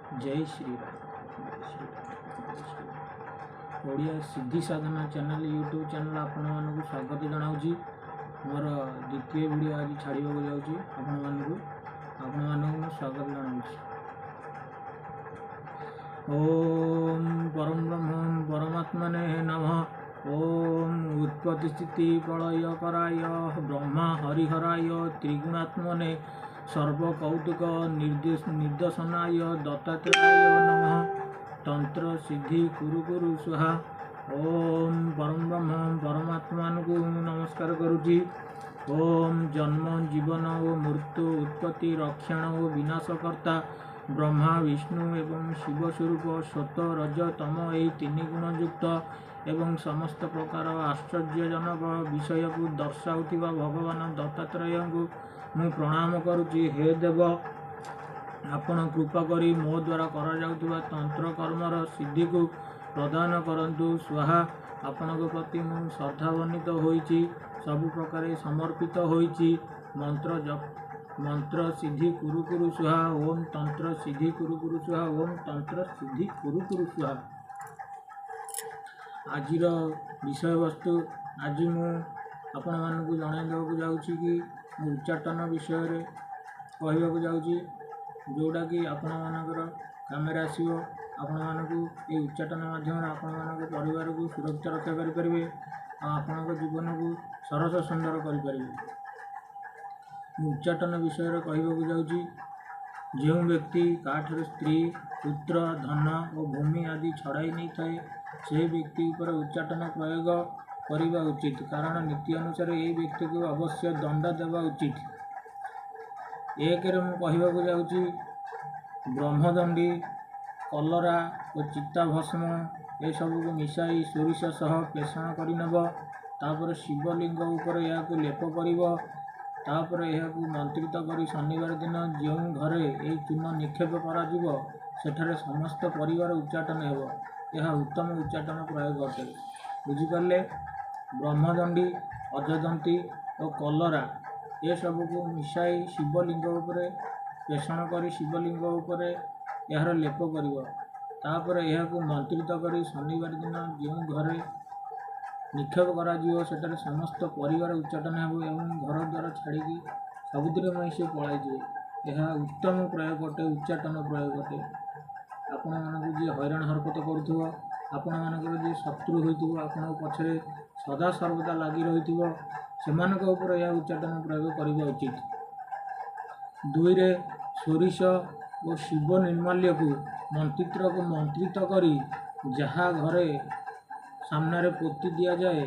ଜୟ ଶ୍ରୀରାମ, ଜୟ ଶ୍ରୀରାମ, ଜୟ ଶ୍ରୀରାମ। ଓଡ଼ିଆ ସିଦ୍ଧି ସାଧନା channel, YouTube channel ଆପଣମାନଙ୍କୁ ସ୍ୱାଗତ ଜଣାଉଛି। ମୋର ଦ୍ୱିତୀୟ ଭିଡ଼ିଓ ଆଜି ଛାଡ଼ିବାକୁ ଯାଉଛି ଆପଣମାନଙ୍କୁ। ଆପଣମାନଙ୍କୁ ମୁଁ ସ୍ୱାଗତ ଜଣାଉଛି। ଓମ୍ ପରମ ବ୍ରହ୍ମ ପରମାତ୍ମନେ ନମଃ। ଓମ୍ ଉତ୍ପତ୍ତି ସ୍ଥିତି ପ୍ରଳୟ କରାୟ ବ୍ରହ୍ମା ହରିହରାୟ ତ୍ରିଗୁଣାତ୍ମନେ ସର୍ବକୌତୁକ ନିର୍ଦ୍ଦେଶନାୟ ଦତ୍ତାତ୍ରେୟାୟ ନମଃ। ତନ୍ତ୍ର ସିଦ୍ଧି କୁରୁ କୁରୁ ସ୍ୱାହା। ଓମ୍ ପରମ ବ୍ରହ୍ମ ପରମାତ୍ମାନଙ୍କୁ ମୁଁ ନମସ୍କାର କରୁଛି। ଓମ୍ ଜନ୍ମ, ଜୀବନ ଓ ମୃତ୍ୟୁ, ଉତ୍ପତ୍ତି, ରକ୍ଷଣ ଓ ବିନାଶକର୍ତ୍ତା ବ୍ରହ୍ମା, ବିଷ୍ଣୁ ଏବଂ ଶିବ ସ୍ୱରୂପ, ସ୍ୱତ, ରଜ, ତମ ଏହି ତିନି ଗୁଣଯୁକ୍ତ ଏବଂ ସମସ୍ତ ପ୍ରକାର ଆଶ୍ଚର୍ଯ୍ୟଜନକ ବିଷୟକୁ ଦର୍ଶାଉଥିବା ଭଗବାନ ଦତ୍ତାତ୍ରେୟଙ୍କୁ ମୁଁ ପ୍ରଣାମ କରୁଛି। ହେ ଦେବ, ଆପଣ କୃପା କରି ମୋ ଦ୍ୱାରା କରାଯାଉଥିବା ତନ୍ତ୍ରକର୍ମର ସିଦ୍ଧିକୁ ପ୍ରଦାନ କରନ୍ତୁ ସ୍ୱାହା। ଆପଣଙ୍କ ପ୍ରତି ମୁଁ ଶ୍ରଦ୍ଧାବନ୍ୱିତ ହୋଇଛି, ସବୁ ପ୍ରକାରେ ସମର୍ପିତ ହୋଇଛି। ମନ୍ତ୍ର ଜପ, ମନ୍ତ୍ର ସିଦ୍ଧି କୁରୁ କୁରୁ ସ୍ୱାହା। ଓମ୍ ତନ୍ତ୍ର ସିଦ୍ଧି କୁରୁ କୁରୁ ସ୍ୱାହା। ଓମ୍ ତନ୍ତ୍ର ସିଦ୍ଧି କୁରୁ କୁରୁ ସ୍ୱାହା। ଆଜିର ବିଷୟବସ୍ତୁ, ଆଜି ମୁଁ ଆପଣମାନଙ୍କୁ ଜଣାଇ ଦେବାକୁ ଯାଉଛି କି ମୁଁ ଉଚ୍ଚାଟନ ବିଷୟରେ କହିବାକୁ ଯାଉଛି, ଯେଉଁଟାକି ଆପଣମାନଙ୍କର କାମରେ ଆସିବ। ଆପଣମାନଙ୍କୁ ଏହି ଉଚ୍ଚାଟନ ମାଧ୍ୟମରେ ଆପଣମାନଙ୍କ ପରିବାରକୁ ସୁରକ୍ଷିତ ରକ୍ଷା କରିପାରିବେ ଆଉ ଆପଣଙ୍କ ଜୀବନକୁ ସରସ ସୁନ୍ଦର କରିପାରିବେ। ମୁଁ ଉଚ୍ଚାଟନ ବିଷୟରେ କହିବାକୁ ଯାଉଛି। ଯେଉଁ ବ୍ୟକ୍ତି କାହାଠାରୁ ସ୍ତ୍ରୀ, ପୁତ୍ର, ଧନ ଓ ଭୂମି ଆଦି ଛଡ଼ାଇ ନେଇଥାଏ, ସେହି ବ୍ୟକ୍ତି ଉପରେ ଉଚ୍ଚାଟନ ପ୍ରୟୋଗ କରିବା ଉଚିତ, କାରଣ ନୀତି ଅନୁସାରେ ଏହି ବ୍ୟକ୍ତିକୁ ଅବଶ୍ୟ ଦଣ୍ଡ ଦେବା ଉଚିତ। ଏକରେ ମୁଁ କହିବାକୁ ଯାଉଛି, ବ୍ରହ୍ମଦଣ୍ଡୀ, କଲରା ଓ ଚିତାଭସ୍ମ ଏସବୁକୁ ମିଶାଇ ସୋରିଷ ସହ ପେଷଣ କରିନେବ। ତାପରେ ଶିବଲିଙ୍ଗ ଉପରେ ଏହାକୁ ଲେପ କରିବ। ତାପରେ ଏହାକୁ ମନ୍ତ୍ରିତ କରି ଶନିବାର ଦିନ ଯେଉଁ ଘରେ ଏହି ଚୂନ ନିକ୍ଷେପ କରାଯିବ, ସେଠାରେ ସମସ୍ତ ପରିବାର ଉଚ୍ଚାଟନ ହେବ। ଏହା ଉତ୍ତମ ଉଚ୍ଚାଟନ ପ୍ରୟୋଗ ଅଟେ। ବୁଝିପାରିଲେ? ବ୍ରହ୍ମଦଣ୍ଡୀ, ଅଜଦନ୍ତୀ ଓ କଲରା ଏସବୁକୁ ମିଶାଇ ଶିବଲିଙ୍ଗ ଉପରେ ପେଷଣ କରି ଶିବଲିଙ୍ଗ ଉପରେ ଏହାର ଲେପ କରିବ। ତାପରେ ଏହାକୁ ମନ୍ତ୍ରିତ କରି ଶନିବାର ଦିନ ଯେଉଁ ଘରେ ନିକ୍ଷେପ କରାଯିବ, ସେଠାରେ ସମସ୍ତ ପରିବାର ଉଚ୍ଚାଟନ ହେବ ଏବଂ ଘର ଦ୍ୱାର ଛାଡ଼ିକି ସବୁଦିନ ପାଇଁ ସେ ପଳାଇଯିବେ। ଏହା ଉତ୍ତମ ପ୍ରୟୋଗ ଅଟେ, ଉଚ୍ଚାଟନ ପ୍ରୟୋଗ ଅଟେ। ଆପଣମାନଙ୍କୁ ଯିଏ ହଇରାଣ ହରକତ କରୁଥିବ, ଆପଣମାନଙ୍କର ଯିଏ ଶତ୍ରୁ ହୋଇଥିବ, ଆପଣଙ୍କ ପଛରେ ସଦାସର୍ବଦା ଲାଗି ରହିଥିବ, ସେମାନଙ୍କ ଉପରେ ଏହା ଉଚ୍ଚାଟନ ପ୍ରୟୋଗ କରିବା ଉଚିତ। ଦୁଇରେ ସୋରିଷ ଓ ଶିବ ନିର୍ମାଲ୍ୟକୁ ମନ୍ତ୍ରିତ କରି ଯାହା ଘରେ ସାମ୍ନାରେ ପୋତି ଦିଆଯାଏ,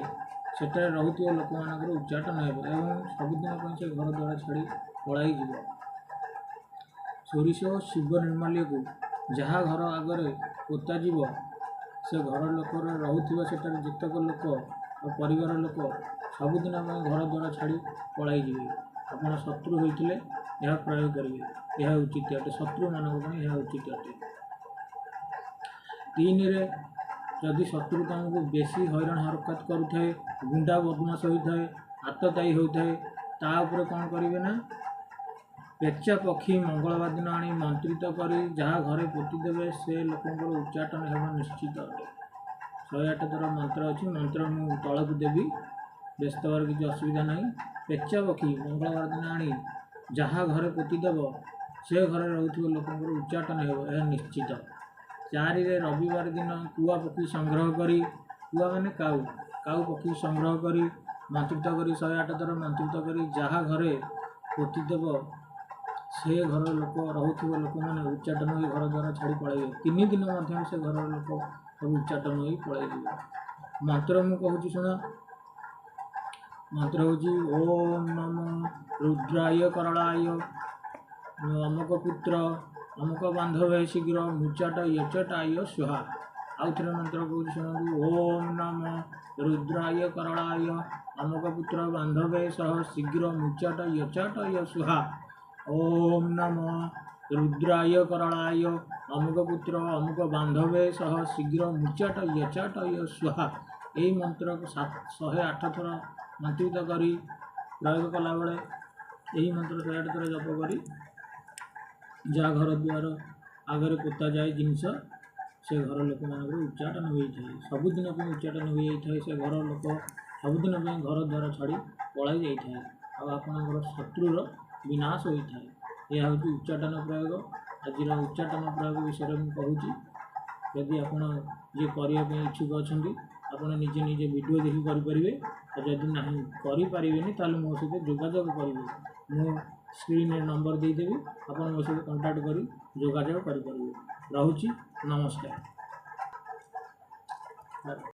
ସେଠାରେ ରହୁଥିବା ଲୋକମାନଙ୍କର ଉଚ୍ଚାଟନ ହେବ ଏବଂ ସବୁଦିନ ପାଇଁ ସେ ଘର ଦ୍ୱାରା ଛାଡ଼ି ପଳାଇଯିବ। ସୋରିଷ ଓ ଶିବ ନିର୍ମାଲ୍ୟକୁ ଯାହା ଘର ଆଗରେ ପୋତାଯିବ, ସେ ଘର ଲୋକର ରହୁଥିବା ସେଠାରେ ଯେତେକ ଲୋକ ଓ ପରିବାର ଲୋକ ସବୁଦିନ ପାଇଁ ଘର ଦ୍ୱାରା ଛାଡ଼ି ପଳାଇଯିବେ। ଆପଣ ଶତ୍ରୁ ହୋଇଥିଲେ ଏହା ପ୍ରୟୋଗ କରିବେ, ଏହା ଉଚିତ ଅଟେ। ଶତ୍ରୁମାନଙ୍କ ପାଇଁ ଏହା ଉଚିତ ଅଟେ। ତିନିରେ ଯଦି ଶତ୍ରୁ ତୁମକୁ ବେଶୀ ହଇରାଣ ହରକତ କରୁଥାଏ, ଗୁଣ୍ଡା ବଦମାସ ହୋଇଥାଏ, ଆତତାୟୀ ହୋଇଥାଏ, ତା ଉପରେ କ'ଣ କରିବେ ନା, ପେଚା ପକ୍ଷୀ ମଙ୍ଗଳବାର ଦିନ ଆଣି ମନ୍ତ୍ରିତ କରି ଯାହା ଘରେ ପୋତି ଦେବେ, ସେ ଲୋକଙ୍କର ଉଚ୍ଚାଟନ ହେବ ନିଶ୍ଚିତ ଅଟେ। 108 ଥର ମନ୍ତ୍ର ଅଛି, ମନ୍ତ୍ର ମୁଁ ତଳକୁ ଦେବି, ବ୍ୟସ୍ତ ହେବାର କିଛି ଅସୁବିଧା ନାହିଁ। ପେଚା ପକ୍ଷୀ ମଙ୍ଗଳବାର ଦିନ ଆଣି ଯାହା ଘରେ ପୋତି ଦେବ, ସେ ଘରେ ରହୁଥିବା ଲୋକଙ୍କର ଉଚ୍ଚାଟନ ହେବ, ଏହା ନିଶ୍ଚିତ। ଚାରିରେ ରବିବାର ଦିନ କୁଆ ପକ୍ଷୀ ସଂଗ୍ରହ କରି, କୁଆ ମାନେ କାଉ, କାଉ ପକ୍ଷୀ ସଂଗ୍ରହ କରି ମନ୍ତ୍ରିତ କରି 108 ଥର ମନ୍ତ୍ରିତ କରି ଯାହା ଘରେ ପୋତି ଦେବ, ସେ ଘର ଲୋକ ରହୁଥିବା ଲୋକମାନେ ଉଚ୍ଚାଟନ ହୋଇ ଘର ଦ୍ୱାରା ଛାଡ଼ି ପଳାଇବେ। 3 ଦିନ ମଧ୍ୟରେ ସେ ଘରର ଲୋକ ସବୁ ଉଚ୍ଚାଟନ ହୋଇ ପଳାଇଯିବେ। ମନ୍ତ୍ର ମୁଁ କହୁଛି ଶୁଣ। ମନ୍ତ୍ର ହେଉଛି ଓମ୍ ନମ ରୁଦ୍ରାୟ କରଳାୟ ଅମକ ପୁତ୍ର ଅମୁକ ବାନ୍ଧବେ ଶୀଘ୍ର ମୁଚାଟ ୟଚଟାୟ ସ୍ୱାହା। ଆଉ ଥରେ ମନ୍ତ୍ର କହୁଛି ଶୁଣନ୍ତୁ। ଓମ୍ ନମ ରୁଦ୍ରାୟ କରଳାୟ ଅମୁକ ପୁତ୍ର ବାନ୍ଧବେ ସହ ଶୀଘ୍ର ମୁଚାଟ ୟଚାଟୟ ସ୍ୱାହା। ଓମ୍ ନମ ରୁଦ୍ରାୟ କରଳାୟ ଅମୁକ ପୁତ୍ର ଅମୁକ ବାନ୍ଧବେ ସହ ଶୀଘ୍ର ମୁଚାଟ ୟଚାଟୟ ସ୍ୱାହା। ଏହି ମନ୍ତ୍ରକୁ 108 ଥର ମନ୍ତ୍ରିତ କରି ପ୍ରୟୋଗ କଲାବେଳେ, ଏହି ମନ୍ତ୍ର 108 ଥର ଜପ କରି ଯାହା ଘର ଦ୍ୱାର ଆଗରେ ପୋତାଯାଏ ଜିନିଷ, ସେ ଘର ଲୋକମାନଙ୍କର ଉଚ୍ଚାଟନ ହୋଇଥାଏ, ସବୁଦିନ ପାଇଁ ଉଚ୍ଚାଟନ ହୋଇଯାଇଥାଏ। ସେ ଘର ଲୋକ ସବୁଦିନ ପାଇଁ ଘର ଦ୍ୱାର ଛାଡ଼ି ପଳାଇ ଯାଇଥାଏ ଆଉ ଆପଣଙ୍କର ଶତ୍ରୁର ବିନାଶ ହୋଇଥାଏ। ଏହା ହେଉଛି ଉଚ୍ଚାଟନ ପ୍ରୟୋଗ। ଆଜିର ଉଚ୍ଚାଟନ ପ୍ରୟୋଗ ବିଷୟରେ ମୁଁ କହୁଛି। ଯଦି ଆପଣ ଯିଏ କରିବା ପାଇଁ ଇଚ୍ଛୁକ ଅଛନ୍ତି, ଆପଣ ନିଜେ ନିଜେ ଭିଡ଼ିଓ ଦେଖି କରିପାରିବେ। ଆଉ ଯଦି ନାହିଁ, କରିପାରିବେନି, ତାହେଲେ ମୋ ସହିତ ଯୋଗାଯୋଗ କରିବେ। ମୁଁ ସ୍କ୍ରିନ୍ରେ ନମ୍ବର ଦେଇଦେବି, ଆପଣ ମୋ ସହିତ କଣ୍ଟାକ୍ଟ କରି ଯୋଗାଯୋଗ କରିପାରିବେ। ରହୁଛି, ନମସ୍କାର।